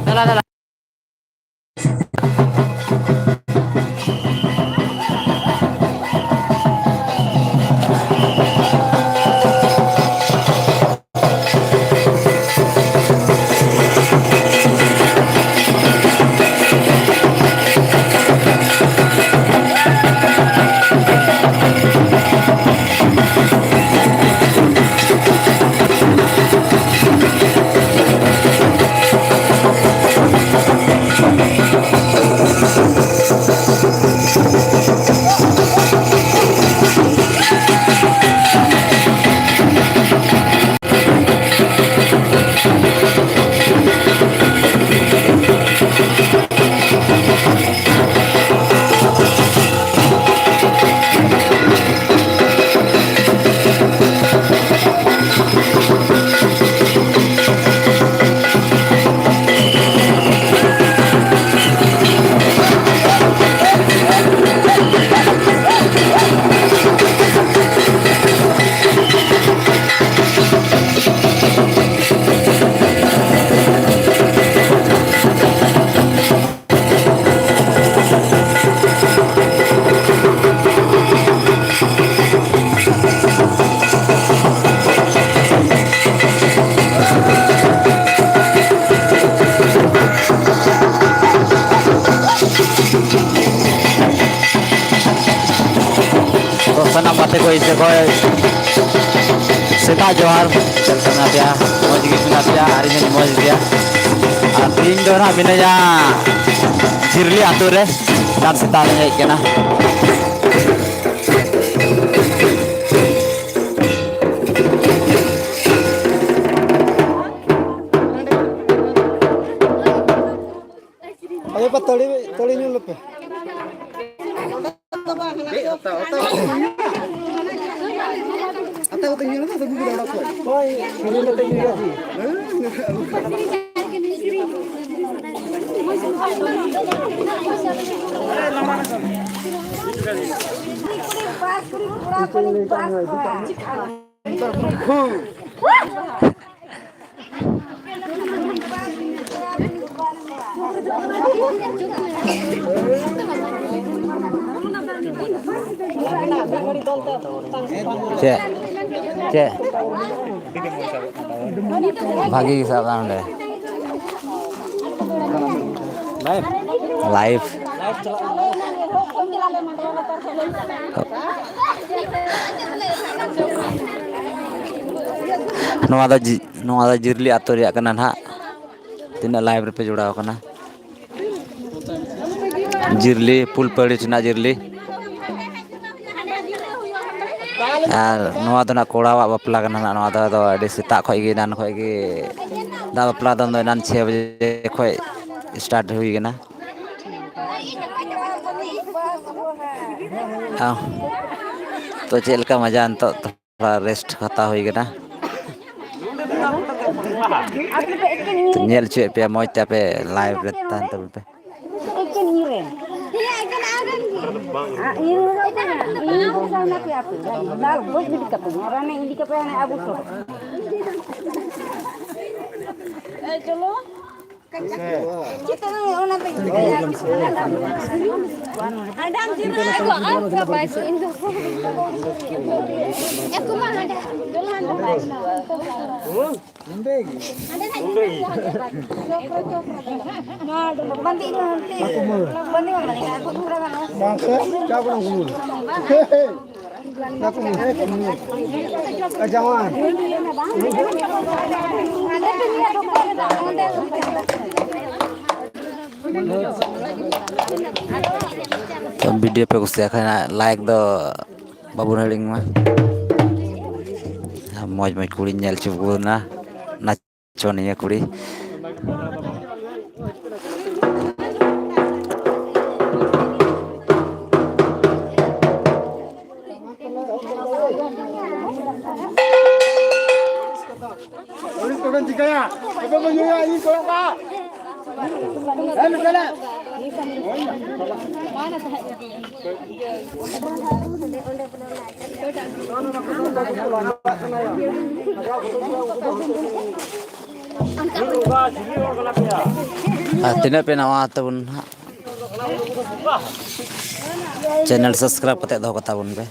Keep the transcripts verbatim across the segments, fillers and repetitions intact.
ᱫᱮᱞᱟ, ᱫᱮᱞᱟ᱾ ᱛᱚ ᱥᱟᱱᱟᱢ ᱜᱟᱛᱮ ᱠᱚ ᱤᱧ ᱥᱮᱫ ᱠᱷᱚᱱ ᱥᱮᱛᱟᱜ ᱡᱚᱦᱟᱨ᱾ ᱪᱮᱫ ᱞᱮᱠᱟ ᱢᱮᱱᱟᱜ ᱯᱮᱭᱟ? ᱢᱚᱡᱽ ᱜᱮ ᱢᱮᱱᱟᱜ ᱯᱮᱭᱟ ᱟᱨ ᱤᱧ ᱦᱚᱸᱧ ᱢᱚᱡᱽ ᱜᱮᱭᱟ᱾ ᱟᱨ ᱛᱮᱦᱮᱧ ᱫᱚ ᱱᱟᱦᱟᱜ ᱢᱤᱱᱟᱹᱧᱟ ᱡᱤᱨᱞᱤ ᱟᱹᱛᱩ ᱨᱮ᱾ ᱮᱱᱟᱱ ᱥᱮᱛᱟᱜ ᱨᱤᱧ ᱦᱮᱡ ᱠᱟᱱᱟ᱾ ᱟᱭᱳ ᱵᱟ, ᱛᱟᱹᱲᱤ, ᱛᱟᱹᱲᱤ ᱧᱩ ᱞᱮᱯᱮ᱾ ᱦᱳᱭ, ᱥᱤᱨᱤᱧ ᱠᱟᱛᱮ ᱧᱩᱭᱟ ᱥᱮ᱾ ᱪᱮᱫ? ᱪᱮᱫ? ᱵᱷᱟᱜᱤ ᱜᱮ ᱥᱟᱵ ᱠᱟᱜ ᱚᱸᱰᱮ᱾ ᱞᱟᱭᱤᱵᱷ᱾ ᱱᱚᱣᱟ ᱫᱚ ᱡᱤ-, ᱱᱚᱣᱟ ᱫᱚ ᱡᱤᱨᱞᱤ ᱟᱹᱛᱩ ᱨᱮᱭᱟᱜ ᱠᱟᱱᱟ ᱱᱟᱦᱟᱜ᱾ ᱛᱤᱱᱟᱹᱜ ᱞᱟᱭᱤᱵᱷ ᱨᱮᱯᱮ ᱡᱚᱲᱟᱣ ᱠᱟᱱᱟ? ᱡᱤᱨᱞᱤ, ᱯᱷᱩᱞᱯᱟᱹᱲᱤ ᱨᱮᱱᱟᱜ ᱡᱤᱨᱞᱤ᱾ ᱟᱨ ᱱᱚᱣᱟ ᱫᱚ ᱱᱟᱜ ᱠᱚᱲᱟᱣᱟᱜ ᱵᱟᱯᱞᱟ ᱠᱟᱱᱟ ᱱᱟᱜ᱾ ᱱᱚᱣᱟ ᱫᱚ ᱟᱫᱚ ᱟᱹᱰᱤ ᱥᱮᱛᱟᱜ ᱠᱷᱚᱡ ᱜᱮ, ᱮᱱᱟᱱ ᱠᱷᱚᱡ ᱜᱮ ᱫᱟᱜ ᱵᱟᱯᱞᱟ ᱫᱚ ᱮᱱᱟᱱ ᱪᱷᱚᱭ ᱵᱟᱡᱮ ᱠᱷᱚᱡ ᱥᱴᱟᱨᱴ ᱦᱩᱭ ᱠᱟᱱᱟ᱾ ᱟᱣ, ᱛᱚ ᱪᱮᱫ ᱞᱮᱠᱟ ᱢᱟᱡᱟ ᱱᱤᱛᱚᱜ ᱫᱚ? ᱛᱷᱚᱲᱟ ᱨᱮᱥᱴ ᱦᱟᱛᱟᱣ ᱦᱩᱭ ᱠᱟᱱᱟ᱾ ᱧᱮᱞ ᱦᱚᱪᱚᱭᱮᱫ ᱯᱮᱭᱟ ᱢᱚᱡᱽ ᱛᱮ, ᱟᱯᱮ ᱞᱟᱭᱤᱵᱷ ᱨᱮ ᱛᱟᱦᱮᱱ ᱛᱟᱵᱚᱱ ᱯᱮ᱾ ᱮᱠᱮᱱ ᱤᱧ ᱨᱮᱱ᱾ ᱤᱧ ᱨᱮᱱ ᱫᱚ ᱚᱠᱚᱭ ᱢᱮᱱᱟᱜ? ᱤᱧ ᱨᱮᱱ ᱫᱚ ᱚᱠᱚᱭ ᱢᱮᱱᱟᱜ ᱯᱮᱭᱟ ᱟᱯᱮ? ᱫᱟᱞ ᱵᱟᱹᱧ ᱜᱤᱰᱤ ᱠᱟᱯᱮ᱾ ᱟᱨ ᱚᱱᱮ ᱤᱫᱤ ᱠᱟᱯᱮ ᱦᱟᱱᱮ ᱟᱹᱜᱩ ᱦᱚᱴᱚ᱾ ᱮ, ᱪᱚᱞᱚ᱾ ᱵᱟᱝ ᱥᱮ, ᱪᱟ ᱠᱚ ᱱᱚᱝᱠᱟ ᱢᱩᱞ᱾ ᱡᱟᱶᱟᱭ᱾ ᱛᱚ ᱵᱷᱤᱰᱤᱭᱳ ᱯᱮ ᱠᱩᱥᱤᱭᱟᱜ ᱠᱷᱟᱱ ᱞᱟᱭᱤᱠ ᱫᱚ ᱵᱟᱵᱚᱱ ᱦᱤᱲᱤᱧ ᱢᱟ᱾ ᱟᱨ ᱢᱚᱡᱽ ᱢᱚᱡᱽ ᱠᱩᱲᱤᱧ ᱧᱮᱞ ᱦᱚᱪᱚ ᱵᱚᱱᱟ᱾ ᱪᱚ ᱱᱤᱭᱟᱹ ᱠᱩᱲᱤ᱾ ᱟᱹᱣᱨᱤ ᱠᱚᱵᱮᱱ ᱪᱤᱠᱟᱹᱭᱟ? ᱟᱯᱮ ᱵᱚᱱ ᱧᱩᱭᱟ, ᱤᱧ ᱠᱚᱭᱚᱜ ᱠᱟᱜᱼᱟ᱾ ᱦᱮᱸ, ᱱᱚᱛᱮ ᱞᱮ᱾ ᱟᱨ ᱛᱤᱱᱟᱹᱜ ᱯᱮ ᱱᱟᱣᱟ ᱛᱟᱵᱚᱱ ᱦᱟᱸᱜ, channel subscribe ᱠᱟᱛᱮ ᱫᱚᱦᱚ ᱠᱟᱛᱟ ᱵᱚᱱ ᱯᱮ᱾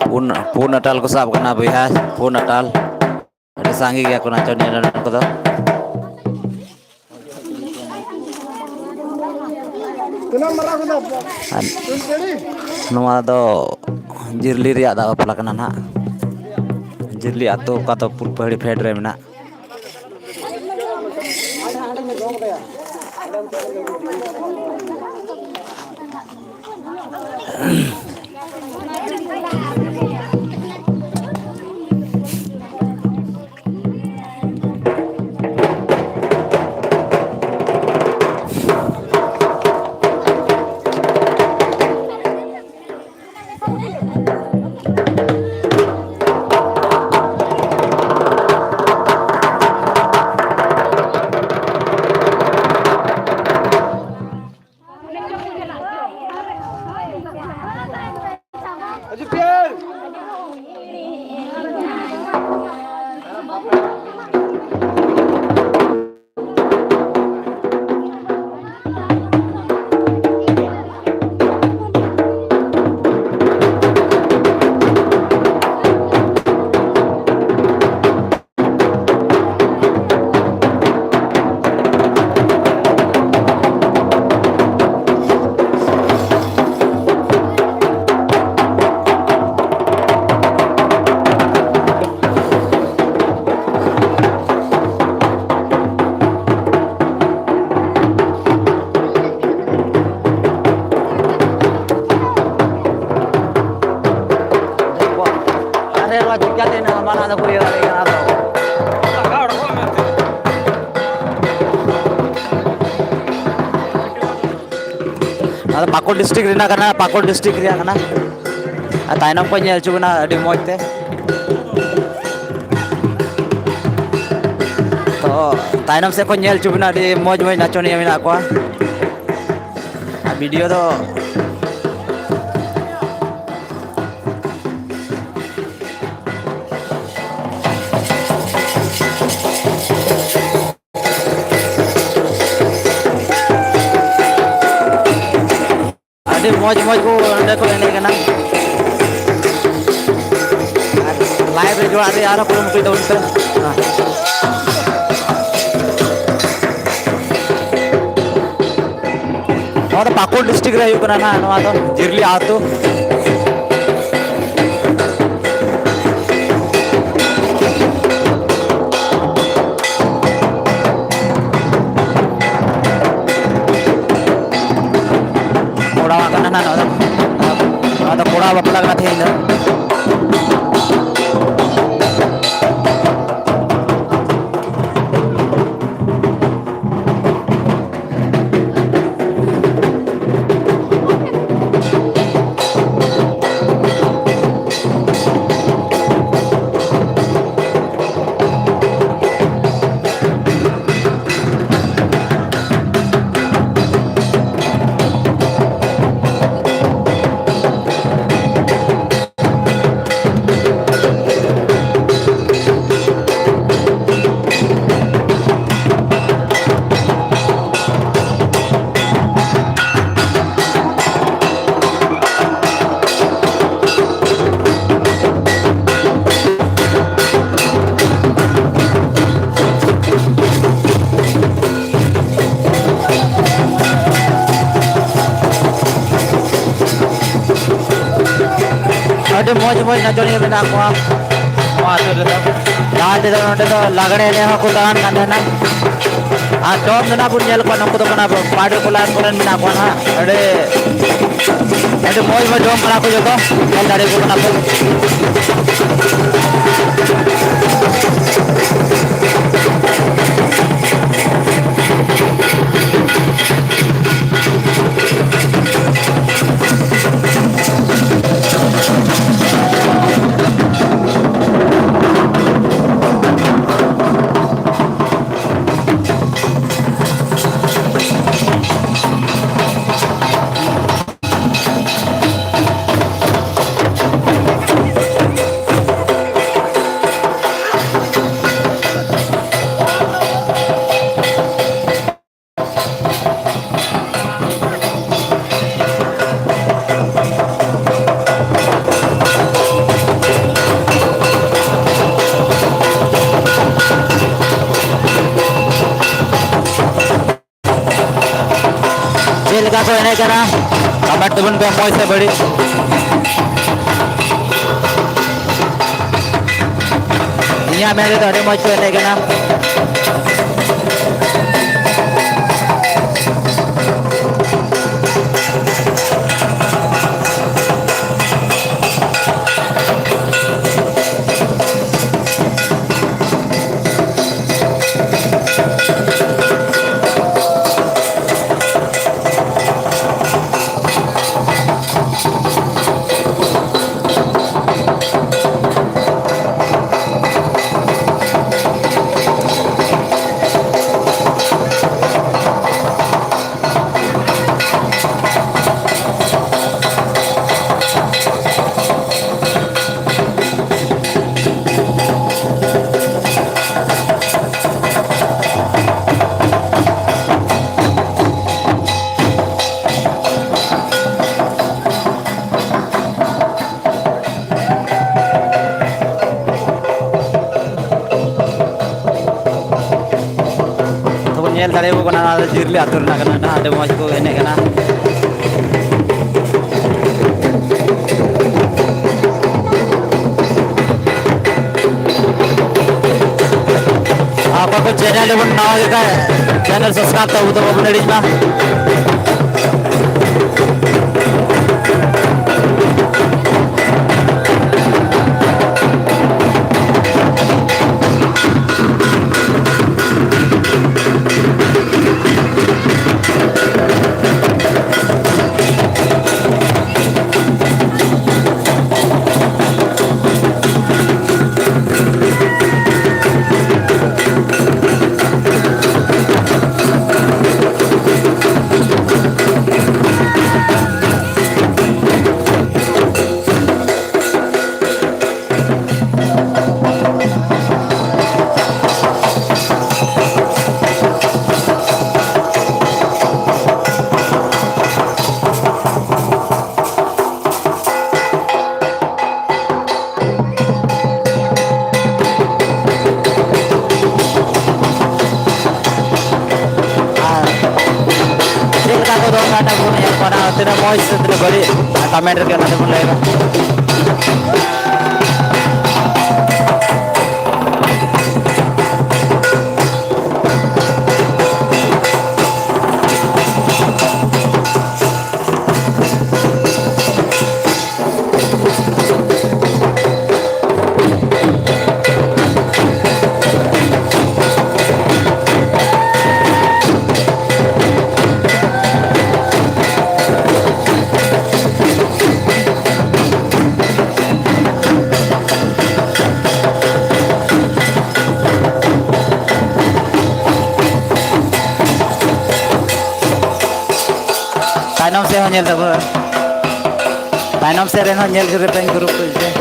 ᱯᱩᱱ, ᱯᱩᱱ ᱟᱴᱟᱞ ᱠᱚ ᱥᱟᱵ ᱠᱟᱱᱟ ᱵᱚᱭᱦᱟ, ᱯᱩᱱ ᱟᱴᱟᱞ᱾ ᱟᱹᱰᱤ ᱥᱟᱸᱜᱮ ᱜᱮᱭᱟ ᱠᱚ ᱱᱟᱪᱚᱱᱤᱭᱟᱹ ᱱᱚᱰᱮ ᱠᱚᱫᱚ᱾ ᱟᱨ ᱱᱚᱣᱟ ᱫᱚ ᱡᱤᱨᱞᱤ ᱨᱮᱭᱟᱜ ᱫᱟᱜ ᱵᱟᱯᱞᱟ ᱠᱟᱱᱟ ᱱᱟᱦᱟᱜ᱾ ᱡᱤᱨᱞᱤ ᱟᱹᱛᱩ ᱚᱠᱟ ᱫᱚ ᱯᱩᱨᱯᱟᱹᱦᱟᱹᱲᱤ ᱯᱷᱮᱰ ᱨᱮ ᱢᱮᱱᱟᱜ᱾ ᱟᱨᱮ ᱱᱚᱣᱟ ᱪᱤᱠᱟᱹᱛᱮ ᱱᱟᱦᱟᱜ ᱢᱟᱱᱟ ᱫᱚᱠᱚ ᱤᱭᱟᱹ ᱫᱟᱲᱮᱭᱟᱜ ᱠᱟᱱᱟ ᱟᱫᱚ? ᱟᱫᱚ ᱯᱟᱹᱠᱩᱲ ᱰᱤᱥᱴᱨᱤᱠᱴ ᱨᱮᱱᱟᱜ ᱠᱟᱱᱟ, ᱯᱟᱹᱠᱩᱲ ᱰᱤᱥᱴᱨᱤᱠᱴ ᱨᱮᱭᱟᱜ ᱠᱟᱱᱟ᱾ ᱟᱨ ᱛᱟᱭᱱᱚᱢ ᱠᱚ ᱧᱮᱞ ᱦᱚᱪᱚ ᱵᱮᱱᱟ ᱟᱹᱰᱤ ᱢᱚᱡᱽ ᱛᱮ᱾ ᱛᱚ, ᱛᱟᱭᱱᱚᱢ ᱥᱮᱫ ᱠᱚ ᱧᱮᱞ ᱦᱚᱪᱚ ᱵᱮᱱᱟ, ᱟᱹᱰᱤ ᱢᱚᱡᱽ ᱢᱚᱡᱽ ᱱᱟᱪᱚᱱᱤᱭᱟᱹ ᱢᱮᱱᱟᱜ ᱠᱚᱣᱟ᱾ ᱟᱨ ᱵᱷᱤᱰᱤᱭᱳ ᱫᱚ ᱟᱹᱰᱤ ᱢᱚᱡᱽ ᱢᱚᱡᱽ ᱠᱚ ᱚᱸᱰᱮ ᱠᱚ ᱮᱱᱮᱡ ᱠᱟᱱᱟ᱾ ᱟᱨ ᱞᱟᱭᱤᱵᱷ ᱨᱮ ᱡᱚᱲᱟᱜ ᱨᱮ ᱟᱨᱦᱚᱸ ᱠᱩᱨᱩᱢᱩᱴᱩᱭ ᱛᱟᱵᱚᱱ ᱯᱮ᱾ ᱱᱚᱣᱟ ᱫᱚ ᱯᱟᱹᱠᱩᱲ ᱰᱤᱥᱴᱨᱤᱠᱴ ᱨᱮ ᱦᱩᱭᱩᱜ ᱠᱟᱱᱟ ᱱᱟᱦᱟᱜ, ᱱᱚᱣᱟ ᱫᱚ ᱡᱤᱨᱞᱤ ᱟᱹᱛᱩ᱾ ᱠᱚᱲᱟᱣᱟᱜ ᱠᱟᱱᱟ ᱱᱟᱦᱟᱜ ᱱᱚᱣᱟ ᱫᱚ᱾ ᱱᱚᱣᱟ ᱫᱚ ᱠᱚᱲᱟ ᱵᱟᱯᱞᱟ ᱠᱟᱱᱟ ᱛᱮᱦᱮᱧ ᱫᱚ᱾ ᱟᱹᱰᱤ ᱢᱚᱡᱽ ᱢᱚᱡᱽ ᱱᱟᱪᱚᱱᱤᱭᱟᱹ ᱢᱮᱱᱟᱜ ᱠᱚᱣᱟ ᱱᱚᱣᱟ ᱟᱹᱛᱩ ᱨᱮᱫᱚ᱾ ᱞᱟᱦᱟ ᱛᱮᱫᱚ ᱱᱚᱸᱰᱮ ᱫᱚ ᱞᱟᱜᱽᱲᱮ ᱮᱱᱮᱡ ᱦᱚᱸᱠᱚ ᱫᱟᱬᱟᱱ ᱠᱟᱱ ᱛᱟᱦᱮᱱᱟ᱾ ᱟᱨ ᱰᱚᱢ ᱫᱚ ᱱᱟᱜ ᱵᱚᱱ ᱧᱮᱞ ᱠᱚᱣᱟ, ᱱᱩᱠᱩ ᱫᱚ ᱠᱟᱱᱟ ᱵᱚ ᱯᱟᱰᱮ ᱠᱚᱞᱟ ᱠᱚᱨᱮᱱ ᱢᱮᱱᱟᱜ ᱠᱚᱣᱟ ᱱᱟᱜ᱾ ᱟᱹᱰᱤ, ᱟᱹᱰᱤ ᱢᱚᱡᱽ ᱢᱚᱡᱽ ᱰᱚᱢ ᱠᱟᱱᱟ ᱠᱚ ᱡᱚᱛᱚ, ᱧᱮᱞ ᱫᱟᱲᱮ ᱠᱚ ᱠᱟᱱᱟ ᱯᱮ᱾ ᱠᱚ ᱮᱱᱮᱡ ᱠᱟᱱᱟ, ᱠᱚᱢᱮᱱᱴ ᱛᱟᱵᱚᱱ ᱯᱮ ᱢᱚᱡᱽ ᱥᱮ ᱵᱟᱹᱲᱤᱡ᱾ ᱤᱧᱟᱹᱜ ᱢᱮᱱ ᱛᱮᱫᱚ ᱟᱹᱰᱤ ᱢᱚᱡᱽ ᱠᱚ ᱮᱱᱮᱡ ᱠᱟᱱᱟ᱾ ᱛᱚᱵᱚᱱ ᱧᱮᱞ ᱫᱟᱲᱮᱭᱟᱠᱚ ᱠᱟᱱᱟ, ᱱᱚᱣᱟ ᱫᱚ ᱡᱤᱨᱞᱤ ᱟᱹᱛᱩ ᱨᱮᱱᱟᱜ ᱠᱟᱱᱟ, ᱟᱹᱰᱤ ᱢᱚᱡᱽ ᱠᱚ ᱮᱱᱮᱡ ᱠᱟᱱᱟ᱾ ᱟᱨ ᱚᱠᱚᱭ ᱠᱚ ᱪᱮᱱᱮᱞ ᱨᱮᱵᱚᱱ ᱱᱟᱣᱟ ᱜᱮ ᱠᱷᱟᱡ, ᱪᱮᱱᱮᱞ ᱥᱟᱵᱥᱠᱨᱟᱭᱤᱵ ᱛᱟᱵᱚ ᱛᱟᱵᱚ ᱵᱚᱱ ᱦᱤᱲᱤᱧ ᱢᱟ᱾ ᱛᱤᱱᱟᱹᱜ ᱢᱚᱡᱽ ᱥᱮ ᱛᱤᱱᱟᱹᱜ ᱵᱟᱹᱲᱤᱡ, ᱠᱚᱢᱮᱱᱴ ᱨᱮᱜᱮ ᱚᱱᱟ ᱫᱚᱵᱚᱱ ᱞᱟᱹᱭᱟ᱾ ᱛᱟᱭᱱᱚᱢ ᱥᱮᱫ ᱦᱚᱸ ᱧᱮᱞ ᱛᱟᱵᱚᱱ, ᱛᱟᱭᱱᱚᱢ ᱥᱮᱫ ᱨᱮᱱ ᱦᱚᱸ ᱧᱮᱞ ᱠᱟᱛᱮ ᱯᱮ ᱜᱨᱩᱯ ᱠᱚ ᱤᱫᱤᱭᱟ᱾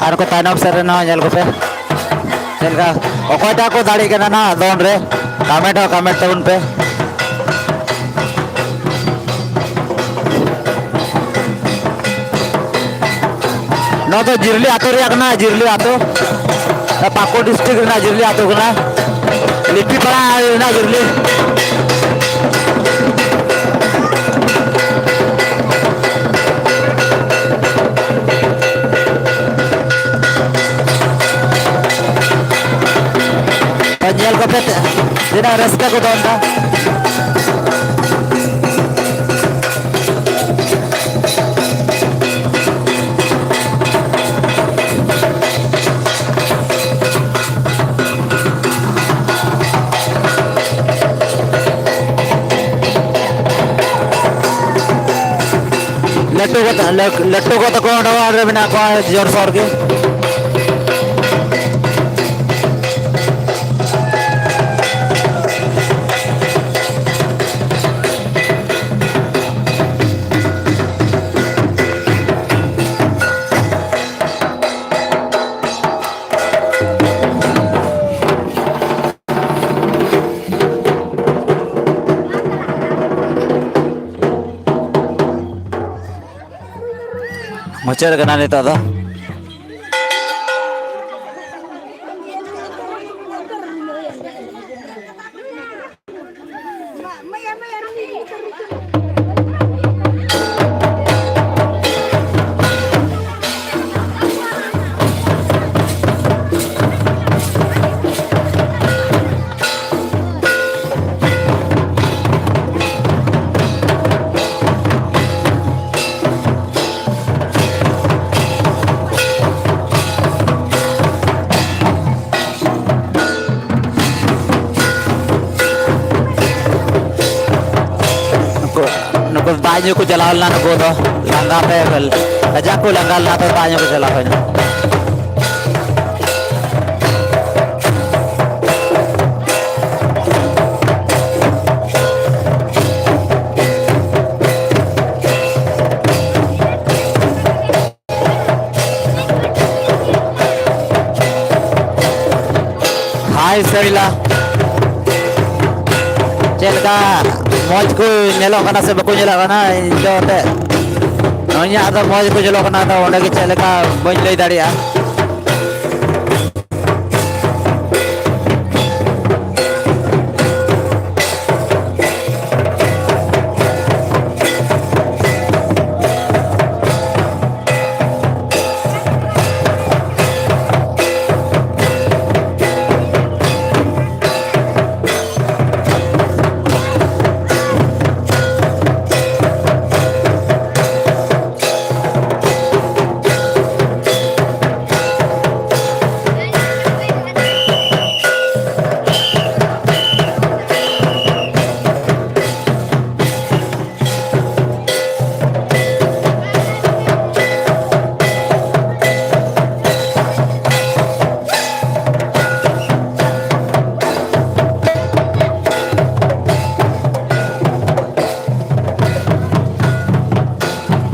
ᱟᱨ ᱠᱚ ᱛᱟᱭᱱᱚᱢ ᱥᱮᱫ ᱨᱮᱱ ᱦᱚᱸ ᱧᱮᱞ ᱠᱚᱯᱮ, ᱪᱮᱫ ᱞᱮᱠᱟ ᱚᱠᱚᱭᱴᱟᱜ ᱠᱚ ᱫᱟᱲᱮᱜ ᱠᱟᱱᱟ ᱱᱟᱦᱟᱜ ᱫᱚᱱ ᱨᱮ, ᱠᱟᱢᱮᱱᱴ ᱦᱚᱸ ᱠᱟᱢᱮᱱᱴ ᱛᱟᱵᱚᱱ ᱯᱮ᱾ ᱱᱚᱣᱟ ᱫᱚ ᱡᱤᱨᱞᱤ ᱟᱹᱛᱩ ᱨᱮᱭᱟᱜ ᱠᱟᱱᱟ, ᱡᱤᱨᱞᱤ ᱟᱹᱛᱩ, ᱯᱟᱹᱠᱩᱲ ᱰᱤᱥᱴᱨᱤᱠᱴ ᱨᱮᱱᱟᱜ ᱡᱤᱨᱞᱤ ᱟᱹᱛᱩ ᱠᱟᱱᱟ, ᱞᱤᱯᱤᱯᱟᱲᱟ ᱨᱮᱱᱟᱜ ᱡᱤᱨᱞᱤ᱾ ᱧᱮᱞ ᱠᱚᱯᱮ ᱛᱤᱱᱟᱹᱜ ᱨᱟᱹᱥᱠᱟᱹ ᱠᱚ ᱫᱚᱱ ᱮᱫᱟ᱾ ᱞᱟᱹᱴᱩ ᱠᱚ ᱛᱟ-, ᱞᱟᱹ-, ᱞᱟᱹᱴᱩ ᱠᱚ ᱛᱟᱠᱚ ᱚᱸᱰᱮ ᱚᱲᱟᱜ ᱨᱮ ᱢᱮᱱᱟᱜ ᱠᱚᱣᱟ ᱡᱳᱨᱥᱳᱨ ᱜᱮ᱾ ᱢᱩᱪᱟᱹᱫ ᱠᱟᱱᱟ ᱱᱤᱛᱚᱜ ᱫᱚ᱾ ᱱᱩᱠᱩ, ᱱᱩᱠᱩ ᱫᱟᱜ ᱧᱩ ᱠᱚ ᱪᱟᱞᱟᱣ ᱞᱮᱱᱟ, ᱱᱩᱠᱩ ᱫᱚ ᱞᱟᱸᱜᱟ ᱛᱮ, ᱠᱟᱡᱟᱠ ᱠᱚ ᱞᱟᱸᱜᱟ ᱞᱮᱱᱟ, ᱛᱚ ᱫᱟᱜ ᱧᱩ ᱠᱚ ᱪᱟᱞᱟᱣ ᱦᱩᱭ ᱞᱮᱱᱟ᱾ ᱥᱟᱹᱨᱤᱞᱟ᱾ ᱪᱮᱫ ᱞᱮᱠᱟ ᱢᱚᱡᱽ ᱠᱚ ᱧᱮᱞᱚᱜ ᱠᱟᱱᱟ ᱥᱮ ᱵᱟᱠᱚ ᱧᱮᱞᱚᱜ ᱠᱟᱱᱟ, ᱤᱧ ᱫᱚ ᱮᱱᱛᱮᱫ ᱱᱚᱜᱼᱚᱭ ᱤᱧᱟᱹᱜ ᱫᱚ ᱢᱚᱡᱽ ᱠᱚ ᱧᱮᱞᱚᱜ ᱠᱟᱱᱟ᱾ ᱟᱫᱚ ᱚᱸᱰᱮ ᱜᱮ ᱪᱮᱫ ᱞᱮᱠᱟ ᱵᱟᱹᱧ ᱞᱟᱹᱭ ᱫᱟᱲᱮᱭᱟᱜᱼᱟ᱾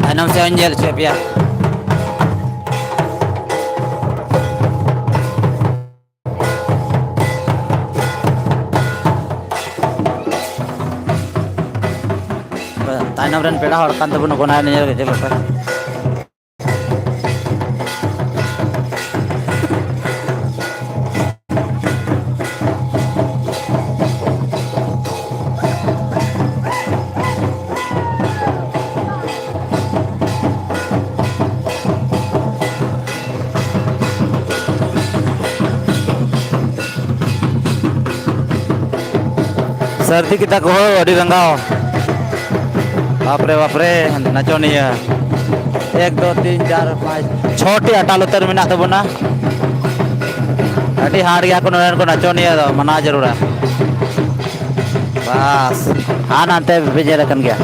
ᱛᱟᱭᱱᱚᱢ ᱥᱮᱫ ᱦᱚᱸᱧ ᱧᱮᱞ ᱦᱚᱪᱚᱭᱮᱫ ᱯᱮᱭᱟ᱾ ᱛᱟᱭᱱᱚᱢ ᱨᱮᱱ ᱯᱮᱲᱟ ᱦᱚᱲ ᱠᱟᱱ ᱛᱟᱵᱚᱱᱟ ᱠᱚ, ᱱᱟᱦᱟᱜ ᱧᱮᱞ ᱠᱟᱛᱮ ᱵᱟᱯᱮ᱾ ᱥᱟᱹᱨᱫᱤ ᱠᱮᱫᱟ ᱠᱚ ᱦᱳ, ᱟᱹᱰᱤ ᱨᱟᱸᱜᱟᱣ᱾ ᱵᱟᱯᱨᱮ, ᱵᱟᱯᱨᱮ, ᱱᱟᱪᱚᱱᱤᱭᱟᱹ᱾ ᱮᱠ, ᱫᱩ, ᱛᱤᱱ, ᱪᱟᱨ, ᱯᱟᱸᱪ, ᱪᱷᱚᱴᱤ ᱟᱴᱟᱞ ᱩᱛᱟᱹᱨ ᱢᱮᱱᱟᱜ ᱛᱟᱵᱚᱱᱟ᱾ ᱟᱹᱰᱤ ᱦᱟᱲ ᱜᱮᱭᱟ ᱠᱚ ᱱᱚᱰᱮ ᱨᱮᱱ ᱠᱚ ᱱᱟᱪᱚᱱᱤᱭᱟᱹ ᱫᱚ, ᱢᱟᱱᱟᱣ ᱡᱟᱹᱨᱩᱲᱟ᱾ ᱵᱟᱥ, ᱦᱟᱱ ᱦᱟᱱᱛᱮ ᱵᱮᱡᱮᱨ ᱟᱠᱟᱱ ᱜᱮᱭᱟ᱾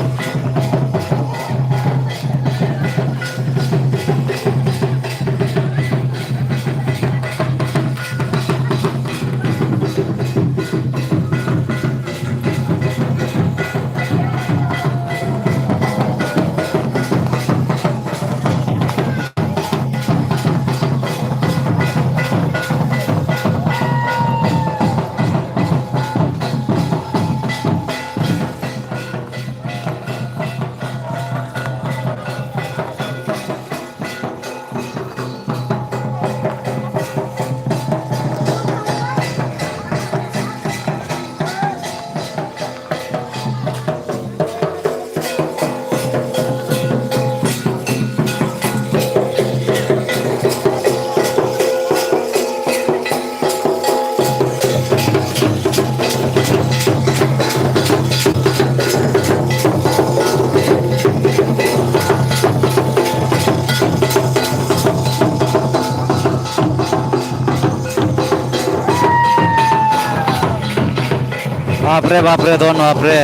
ᱵᱟᱯᱨᱮ, ᱵᱟᱯᱨᱮ, ᱫᱚᱱ, ᱵᱟᱯᱨᱮ᱾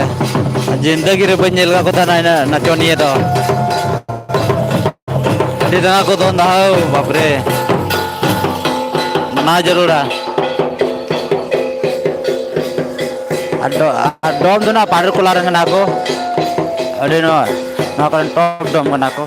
ᱡᱤᱱᱫᱮᱜᱤ ᱨᱮ ᱵᱟᱹᱧ ᱧᱮᱞ ᱟᱠᱟᱫ ᱠᱚ ᱛᱟᱦᱮᱱᱟ ᱤᱱᱟᱹᱜ ᱱᱟᱪᱚᱱᱤᱭᱟᱹ ᱫᱚ᱾ ᱟᱹᱰᱤ ᱫᱟᱬᱟ ᱠᱚ ᱫᱚᱱ ᱫᱟ, ᱦᱟᱹᱣ, ᱵᱟᱯᱨᱮ᱾ ᱢᱟᱱᱟᱣ ᱡᱟᱹᱨᱩᱲᱟ᱾ ᱟᱨ ᱰᱚ-, ᱟᱨ ᱰᱚᱢ ᱫᱚ ᱱᱟᱜ ᱯᱟᱰᱮᱨ ᱠᱚᱞᱟ ᱨᱮᱱ ᱠᱟᱱᱟ ᱠᱚ᱾ ᱟᱹᱰᱤ ᱱᱚᱣᱟ, ᱱᱚᱣᱟ ᱠᱚᱨᱮᱱ ᱴᱚᱯ ᱰᱚᱢ ᱠᱟᱱᱟ ᱠᱚ᱾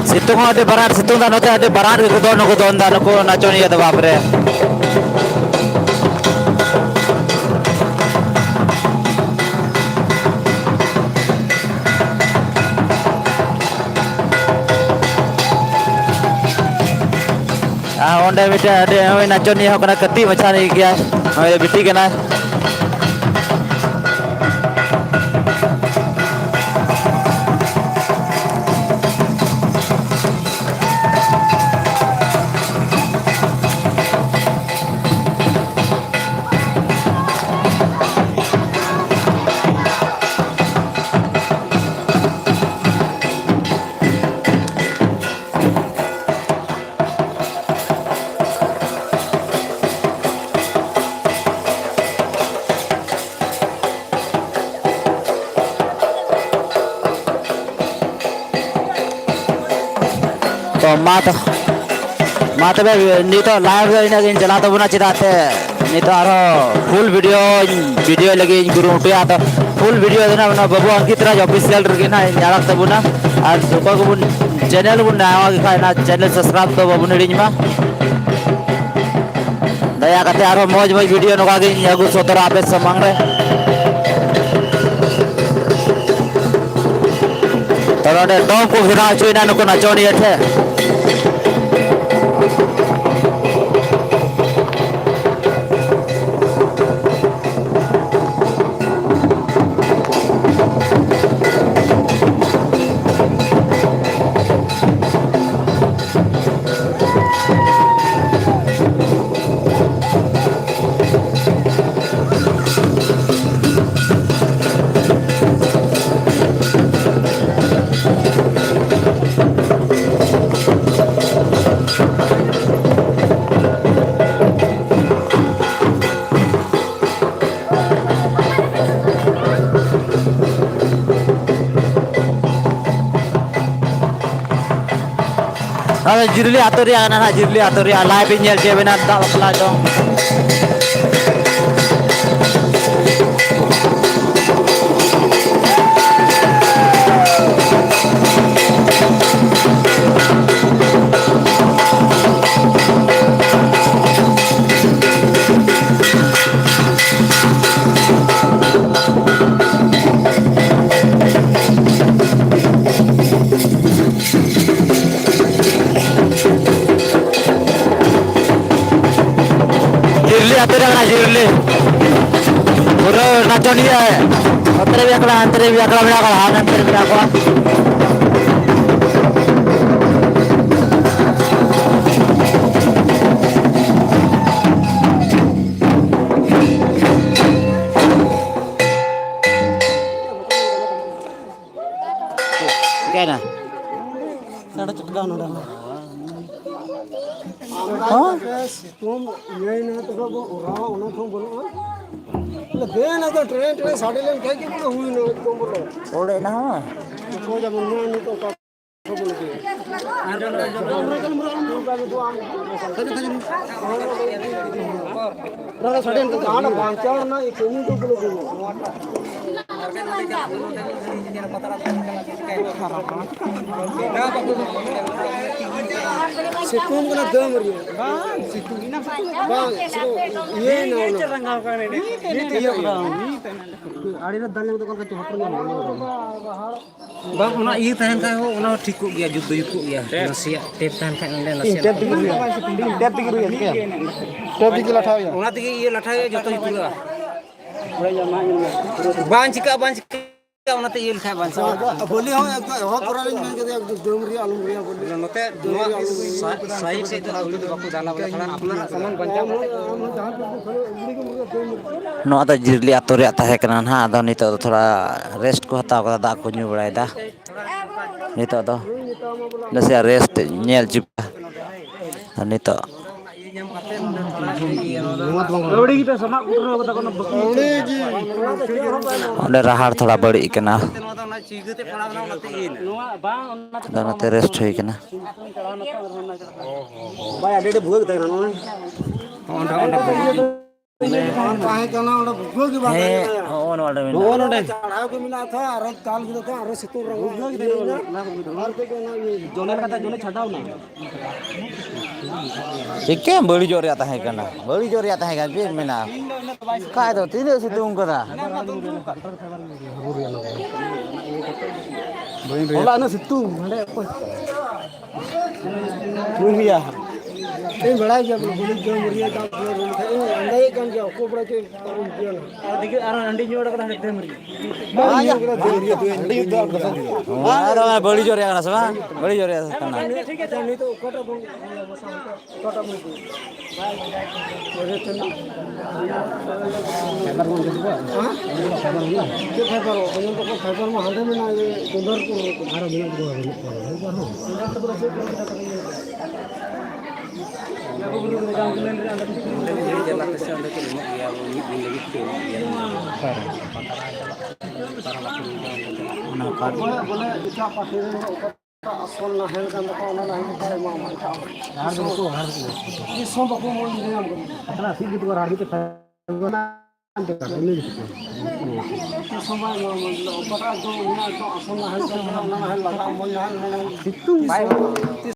ᱥᱤᱛᱩᱝ ᱦᱚᱸ ᱟᱹᱰᱤ ᱵᱟᱨᱟᱴ ᱥᱤᱛᱩᱝ ᱫᱟ, ᱱᱚᱛᱮ ᱟᱹᱰᱤ ᱵᱟᱨᱟᱴ ᱜᱮᱠᱚ ᱫᱚᱱ, ᱱᱩᱠᱩ ᱫᱚᱱ ᱫᱟ, ᱱᱩᱠᱩ ᱱᱟᱪᱚᱱᱤᱭᱟᱹ ᱫᱚ, ᱵᱟᱯ ᱨᱮ᱾ ᱟᱨ ᱚᱸᱰᱮ ᱢᱤᱫᱴᱮᱱ ᱟᱹᱰᱤ ᱱᱚᱜᱼᱚᱭ ᱱᱟᱪᱚᱱᱤᱭᱟᱹ ᱦᱚᱸ ᱠᱟᱱᱟ, ᱠᱟᱹᱴᱤᱡ ᱢᱟᱪᱷᱟ ᱧᱚᱜ ᱜᱮᱭᱟᱭ, ᱱᱚᱜᱼᱚᱭ ᱵᱤᱴᱤ ᱠᱟᱱᱟᱭ᱾ ᱛᱚ ᱢᱟ ᱛᱚ, ᱢᱟ ᱛᱚᱵᱮ ᱱᱤᱛᱚᱜ live ᱫᱚ ᱤᱱᱟᱹᱜ ᱜᱤᱧ ᱪᱟᱞᱟᱣ ᱛᱟᱵᱚᱱᱟ, ᱪᱮᱫᱟᱜ ᱥᱮ ᱱᱤᱛᱚᱜ ᱟᱨᱦᱚᱸ full video ᱤᱧ video ᱞᱟᱹᱜᱤᱫ ᱤᱧ ᱠᱩᱨᱩᱢᱩᱴᱩᱭᱟ᱾ ᱟᱫᱚ full video ᱫᱚ ᱱᱟᱜ ᱚᱱᱟ ᱵᱟᱹᱵᱩ ᱚᱝᱠᱤᱛ ᱨᱟᱡᱽ official ᱨᱮᱜᱮ ᱱᱟᱜ ᱧᱮᱞᱚᱜ ᱛᱟᱵᱚᱱᱟ᱾ ᱟᱨ ᱚᱠᱚᱭ ᱠᱚᱵᱚᱱ channel ᱵᱚᱱ ᱱᱟᱣᱟ ᱜᱮ ᱠᱷᱟᱡ, ᱚᱱᱟ channel subscribe ᱫᱚ ᱵᱟᱵᱚᱱ ᱦᱤᱲᱤᱧ ᱢᱟ᱾ ᱫᱟᱭᱟ ᱠᱟᱛᱮ ᱟᱨᱦᱚᱸ ᱢᱚᱡᱽ ᱢᱚᱡᱽ video ᱱᱚᱝᱠᱟ ᱜᱤᱧ ᱟᱹᱜᱩ ᱥᱚᱫᱚᱨᱟ ᱟᱯᱮ ᱥᱟᱢᱟᱝ ᱨᱮ᱾ ᱛᱚ ᱱᱚᱰᱮ ᱰᱚᱢ ᱠᱚ ᱵᱮᱱᱟᱣ ᱦᱚᱪᱚᱭᱮᱱᱟ ᱱᱩᱠᱩ ᱱᱟᱪᱚᱱᱤᱭᱟᱹ ᱴᱷᱮᱱ᱾ ᱱᱚᱣᱟ ᱫᱚ ᱡᱤᱨᱞᱤ ᱟᱹᱛᱩ ᱨᱮᱭᱟᱜ ᱠᱟᱱᱟ ᱱᱟᱦᱟᱜ, ᱡᱤᱨᱞᱤ ᱟᱹᱛᱩ ᱨᱮᱭᱟᱜ live ᱤᱧ ᱧᱮᱞ ᱦᱚᱪᱚᱭ ᱵᱮᱱᱟ ᱫᱟᱜ ᱵᱟᱯᱞᱟ ᱫᱚ᱾ ᱡᱤᱨᱞᱤ ᱟᱹᱛᱩ ᱨᱮ ᱢᱮᱱᱟᱜᱼᱟ, ᱡᱤᱨᱞᱤ᱾ ᱯᱩᱨᱟᱹ ᱱᱟᱪᱚᱱᱤᱭᱟᱹ᱾ ᱱᱚᱛᱮ ᱨᱮ ᱢᱤᱫ ᱟᱠᱷᱲᱟ, ᱦᱟᱱᱛᱮ ᱨᱮ ᱢᱤᱫ ᱟᱠᱷᱲᱟ ᱢᱮᱱᱟᱜ ᱠᱚᱣᱟ, ᱦᱟᱱᱛᱮ ᱨᱮ ᱢᱮᱱᱟᱜ ᱠᱚᱣᱟ᱾ ᱪᱤᱠᱟᱹᱭᱮᱱᱟ? ᱥᱟᱰᱮ ᱪᱚᱴᱠᱟᱣ ᱱᱚᱰᱮ ᱦᱚᱸ᱾ ᱦᱚᱸ? ᱥᱤᱛᱩᱝ ᱤᱭᱟᱹᱭᱮᱱᱟ, ᱛᱚᱵᱮ ᱵᱚ ᱚᱨᱟᱣᱟ, ᱚᱱᱟ ᱠᱷᱚᱱ ᱵᱟᱹᱱᱩᱜᱼᱟ᱾ ᱫᱮᱱ ᱟᱫᱚ ᱴᱨᱮᱱ, ᱴᱨᱮᱱ ᱥᱟᱰᱮ ᱞᱮᱱ ᱠᱷᱟᱡ ᱜᱮ ᱵᱚᱞᱮ ᱦᱩᱭᱱᱟ, ᱮᱠᱫᱚᱢ ᱵᱚᱞᱮ᱾ ᱚᱸᱰᱮ ᱱᱟ ᱦᱚᱸ᱾ ᱚᱠᱚᱭ ᱡᱮᱢᱚᱱ ᱱᱚᱜᱼᱚᱭ ᱱᱤᱛᱚᱜ ᱚᱠᱟ ᱠᱷᱚᱱ ᱵᱚᱞᱮ ᱜᱮ᱾ ᱚᱱᱟ ᱫᱚ ᱥᱟᱰᱮ ᱱᱤᱛᱚᱜ ᱡᱟᱦᱟᱸ ᱵᱟᱧᱪᱟᱣ ᱨᱮᱱᱟᱜ ᱠᱟᱹᱢᱤ ᱫᱚ ᱵᱚᱞᱮ ᱵᱟᱹᱱᱩᱜᱼᱟ᱾ ᱥᱤᱛᱩᱝ ᱠᱟᱱᱟ ᱫᱟᱹᱢ ᱨᱮ᱾ ᱵᱟᱝ, ᱥᱤᱛᱩᱝ ᱮᱱᱟ, ᱥᱤᱛᱩᱝ ᱮᱱᱟ᱾ ᱵᱟᱝ, ᱥᱤᱛᱩᱝ ᱤᱭᱟᱹᱭ ᱱᱟ ᱚᱱᱟ᱾ ᱨᱟᱸᱜᱟᱣ ᱠᱟᱱᱟ ᱱᱤᱛ᱾ ᱱᱤᱛ ᱤᱭᱟᱹ ᱠᱟᱱᱟ᱾ ᱟᱲᱮ ᱨᱮ ᱫᱟᱞ ᱧᱚᱜ ᱫᱚ ᱚᱠᱟ ᱞᱮᱠᱟ ᱪᱚ ᱦᱚᱯᱚᱱ ᱧᱚᱜ ᱦᱚᱯᱚᱱ ᱧᱚᱜ᱾ ᱵᱟᱝ, ᱚᱱᱟ ᱤᱭᱟᱹ ᱛᱟᱦᱮᱱ ᱠᱷᱟᱡ ᱦᱚᱸ, ᱚᱱᱟ ᱦᱚᱸ ᱴᱷᱤᱠᱚᱜ ᱜᱮᱭᱟ, ᱡᱩᱛ ᱫᱚ ᱡᱩᱛᱚᱜ ᱜᱮᱭᱟ᱾ ᱱᱟᱥᱮᱭᱟᱜ ᱴᱮᱯ ᱛᱟᱦᱮᱱ ᱠᱷᱟᱡ ᱚᱸᱰᱮ ᱱᱟᱥᱮᱭᱟᱜ ᱴᱮᱯ ᱛᱮᱜᱮ ᱦᱩᱭᱩᱜᱼᱟ᱾ ᱴᱮᱯ ᱛᱮᱜᱮ ᱨᱩᱭᱟ, ᱪᱤᱠᱟᱹᱭᱟ? ᱴᱮᱯ ᱛᱮᱜᱮ ᱞᱟᱴᱷᱟ ᱦᱩᱭᱩᱜᱼᱟ᱾ ᱚᱱᱟ ᱛᱮᱜᱮ ᱤᱭᱟᱹ ᱞᱟᱴᱷᱟ ᱦᱩᱭᱩᱜᱼᱟ, ᱡᱚᱛᱚ ᱡᱩᱛᱩᱜᱼᱟ᱾ ᱵᱟᱝ ᱪᱤᱠᱟᱹᱜᱼᱟ, ᱵᱟᱝ ᱪᱤᱠᱟᱹᱜᱼᱟ, ᱚᱱᱟᱛᱮ ᱤᱭᱟᱹ ᱞᱮᱠᱷᱟᱡ ᱵᱟᱝ ᱪᱤᱠᱟᱹᱜᱼᱟ᱾ ᱵᱚᱞᱤ ᱦᱚᱸ ᱮᱠᱫᱚᱢ ᱮᱦᱚᱵ ᱛᱚᱨᱟ ᱨᱤᱧ ᱢᱮᱱ ᱠᱮᱫᱟ, ᱮᱠᱫᱚᱢ ᱫᱟᱹᱢ ᱨᱮᱭᱟᱜ ᱟᱞᱚᱢ ᱨᱩᱭᱟ ᱵᱚᱞᱤ᱾ ᱱᱚᱛᱮ ᱫᱟᱹᱢ ᱱᱚᱣᱟ ᱨᱮᱭᱟᱜ ᱟᱞᱚᱢ ᱨᱩᱭᱟ᱾ ᱥᱟᱭᱤᱰ, ᱥᱟᱭᱤᱰ ᱥᱮᱫ ᱫᱚ ᱟᱹᱣᱲᱤ ᱫᱚ ᱵᱟᱠᱚ ᱫᱟᱞᱟ ᱵᱚᱞᱮ, ᱛᱷᱚᱲᱟ ᱟᱯᱱᱟᱨᱟᱜ ᱥᱟᱢᱟᱱ ᱵᱟᱧᱪᱟᱣ ᱠᱟᱛᱮ᱾ ᱱᱚᱣᱟ ᱫᱚ ᱡᱤᱨᱞᱤ ᱟᱛᱳ ᱨᱮᱭᱟᱜ ᱛᱟᱦᱮᱸ ᱠᱟᱱᱟ ᱱᱟᱦᱟᱜ᱾ ᱟᱫᱚ ᱱᱤᱛᱚᱜ ᱫᱚ ᱛᱷᱚᱲᱟ rest ᱠᱚ ᱦᱟᱛᱟᱣ ᱠᱟᱫᱟ, ᱫᱟᱜ ᱠᱚ ᱧᱩ ᱵᱟᱲᱟᱭᱮᱫᱟ᱾ ᱱᱤᱛᱚᱜ ᱫᱚ ᱱᱟᱥᱮᱭᱟᱜ rest ᱧᱮᱞ ᱦᱚᱪᱚ ᱯᱮ᱾ ᱟᱨ ᱱᱤᱛᱚᱜ ᱟᱹᱣᱲᱤ ᱜᱮᱯᱮ ᱥᱟᱢᱟᱜ ᱠᱩᱴᱨᱟᱹᱣ ᱠᱟᱫᱟ, ᱠᱳᱱᱳ ᱵᱟᱹᱠᱤ ᱚᱸᱰᱮ ᱨᱟᱦᱟᱲ ᱛᱷᱚᱲᱟ ᱵᱟᱹᱲᱤᱡ ᱠᱟᱱᱟ᱾ ᱱᱚᱣᱟ ᱵᱟᱝ, ᱚᱱᱟ ᱛᱮ ᱟᱫᱚ ᱚᱱᱟᱛᱮ ᱨᱮᱥᱴ ᱦᱩᱭ ᱠᱟᱱᱟ᱾ ᱵᱟᱭ ᱟᱹᱰᱤ ᱟᱹᱰᱤ ᱵᱷᱩᱜᱟᱹᱜ ᱛᱟᱦᱮᱱᱟ ᱱᱚᱜᱼᱚᱭ᱾ ᱚᱸᱰᱮ, ᱚᱸᱰᱮ ᱵᱷᱩᱜᱟᱹᱜ᱾ ᱵᱟᱝ ᱛᱟᱦᱮᱸ ᱠᱟᱱᱟ, ᱚᱸᱰᱮ ᱵᱷᱩᱜᱟᱹᱜ ᱜᱮ ᱵᱟᱝ ᱦᱮᱸ, ᱛᱟᱦᱮᱸ ᱠᱟᱱᱟ᱾ ᱦᱚᱸᱜᱼᱚ ᱱᱚᱰᱮ ᱢᱮᱱᱟᱜᱼᱟ᱾ ᱱᱚᱜᱼᱚ ᱱᱚᱰᱮ᱾ ᱪᱟᱲᱦᱟᱣ ᱜᱮ ᱢᱮᱱᱟᱜᱼᱟ ᱛᱚ, ᱟᱨᱚ ᱫᱟᱞ ᱠᱮᱫᱟ ᱛᱚ, ᱟᱨᱚ ᱥᱤᱛᱩᱝ ᱨᱮ ᱵᱷᱩᱜᱟᱹᱜ ᱜᱮ ᱛᱟᱦᱮᱸ ᱠᱟᱱᱟ᱾ ᱚᱱᱟ ᱠᱚ ᱵᱷᱩᱜᱟᱹᱜ᱾ ᱟᱨ ᱠᱟᱹᱡ ᱚᱱᱟ ᱤᱭᱟᱹ ᱡᱚᱱᱮᱨ ᱠᱟᱛᱮ ᱡᱚᱱᱮ ᱪᱷᱟᱰᱟᱣ ᱱᱟ᱾ ᱪᱤᱠᱟᱹ ᱵᱟᱹᱲᱤᱡᱚᱜ ᱨᱮᱭᱟᱜ ᱛᱟᱦᱮᱸ ᱠᱟᱱᱟ, ᱵᱟᱹᱲᱤᱡᱚᱜ ᱨᱮᱭᱟᱜ ᱛᱟᱦᱮᱸ ᱠᱟᱱᱟ, ᱪᱮᱫ ᱮᱢ ᱢᱮᱱᱟ? ᱠᱷᱟᱡ ᱫᱚ ᱛᱤᱱᱟᱹᱜ ᱥᱤᱛᱩᱝ ᱠᱟᱫᱟ? ᱦᱚᱞᱟ ᱤᱱᱟᱹᱜ ᱥᱤᱛᱩᱝ ᱦᱟᱸᱰᱮ ᱚᱠᱚᱭ? ᱤᱧ ᱵᱟᱲᱟᱭ ᱜᱮᱭᱟ, ᱵᱚᱞᱮ ᱵᱩᱞᱤ ᱡᱚᱢ ᱨᱮᱭᱟᱜ ᱫᱟᱜ ᱠᱚ ᱨᱩᱢ ᱠᱷᱟᱡ ᱤᱧ ᱟᱸᱫᱟᱭᱮᱫ ᱠᱟᱱ ᱜᱮᱭᱟ, ᱚᱠᱚᱭ ᱵᱟᱲᱟᱭ ᱪᱚ ᱯᱟᱨᱚᱢ ᱜᱮᱭᱟ ᱱᱟ᱾ ᱟᱨ ᱫᱤᱠᱩ ᱟᱨ ᱦᱟᱺᱰᱤ ᱧᱩ ᱵᱟᱲᱟ ᱠᱟᱛᱮ ᱦᱟᱸᱰᱮ ᱫᱮᱢ ᱨᱮ᱾ ᱵᱟᱝ ᱧᱩ ᱠᱟᱫᱟ, ᱫᱮᱢ ᱨᱮ ᱫᱩ ᱦᱟᱺᱰᱤ ᱧᱩ ᱫᱚ ᱟᱨ ᱠᱟᱛᱷᱟ ᱜᱮ᱾ ᱟᱨ ᱚᱱᱟ ᱵᱟᱹᱲᱤᱡᱚᱜ ᱨᱮᱭᱟᱜ ᱠᱟᱱᱟ ᱥᱮ ᱵᱟᱝ? ᱵᱟᱹᱲᱤᱡᱚᱜ ᱨᱮᱭᱟᱜ ᱠᱟᱱᱟ᱾ ᱟᱪᱪᱷᱟ, ᱱᱤᱛᱚᱜ ᱚᱠᱟᱴᱟᱜ ᱵᱚᱱ ᱚᱠᱟᱴᱟᱜ ᱵᱚᱱ ᱪᱮᱫ ᱯᱷᱟᱭᱵᱟᱨ? ᱚᱱᱟ ᱫᱚᱠᱚ ᱯᱷᱟᱭᱵᱟᱨ ᱢᱟ ᱦᱟᱸᱰᱮ ᱢᱮᱱᱟᱜᱼᱟ, ᱤᱭᱟᱹ ᱪᱚᱱᱫᱚᱨᱯᱩᱨ ᱨᱮ᱾ ᱟᱨᱚ ᱢᱮᱱᱟᱜ ᱠᱚᱣᱟ, ᱵᱟᱹᱱᱩᱜ ᱠᱚᱣᱟ, ᱵᱟᱹᱱᱩᱜ ᱠᱚᱣᱟ ᱟᱨᱦᱚᱸ᱾ ᱚᱸᱰᱮ ᱵᱤᱨ ᱡᱟᱞᱟᱛᱮ ᱥᱮ ᱚᱸᱰᱮ ᱠᱚ ᱮᱢᱚᱜ ᱜᱮᱭᱟ, ᱢᱤᱫ ᱫᱤᱱ ᱞᱟᱹᱜᱤᱫ ᱠᱚ ᱮᱢᱚᱜ ᱜᱮᱭᱟ᱾ ᱚᱱᱟ ᱠᱟᱨᱰ ᱵᱚᱞᱮ, ᱵᱚᱞᱮ ᱮᱴᱟᱜ ᱯᱟᱹᱴᱤ ᱨᱮᱱ ᱫᱚ ᱚᱠᱟ ᱟᱥᱚᱞ ᱱᱟᱦᱮᱞ ᱠᱟᱱ ᱛᱟᱠᱚᱣᱟ, ᱚᱱᱟ ᱱᱟᱦᱮᱞ ᱠᱚ ᱮᱢᱟᱢᱟ᱾ ᱮᱴᱟᱜ ᱦᱚᱲ ᱫᱚ ᱵᱟᱠᱚ ᱦᱟᱨ ᱠᱚᱣᱟ᱾ ᱛᱤᱥ ᱦᱚᱸ ᱵᱟᱠᱚ ᱢᱚᱱ ᱧᱟᱢ ᱠᱟᱱᱟ᱾ ᱟᱯᱱᱟᱨ ᱥᱤᱫ ᱜᱮᱛᱚ ᱟᱨ ᱦᱟᱨ ᱜᱮᱛᱚ ᱠᱷᱟᱱ ᱛᱤᱥ ᱦᱚᱸ ᱵᱟᱭ ᱮᱢᱟᱢᱟ᱾ ᱚᱠᱟᱴᱟᱜ ᱫᱚ ᱩᱱᱤᱭᱟᱜ ᱫᱚ ᱟᱥᱚᱞ ᱱᱟᱦᱮᱞ ᱠᱟᱱ ᱛᱟᱭᱟ, ᱚᱱᱟ ᱱᱟᱦᱮᱞ ᱞᱟᱜᱟᱣ ᱢᱚᱡᱽ ᱱᱟᱦᱮᱞ ᱢᱮᱱᱟᱜᱼᱟ᱾ ᱥᱤᱛᱩᱝ ᱛᱤᱥ ᱦᱚᱸ, ᱛᱤᱥ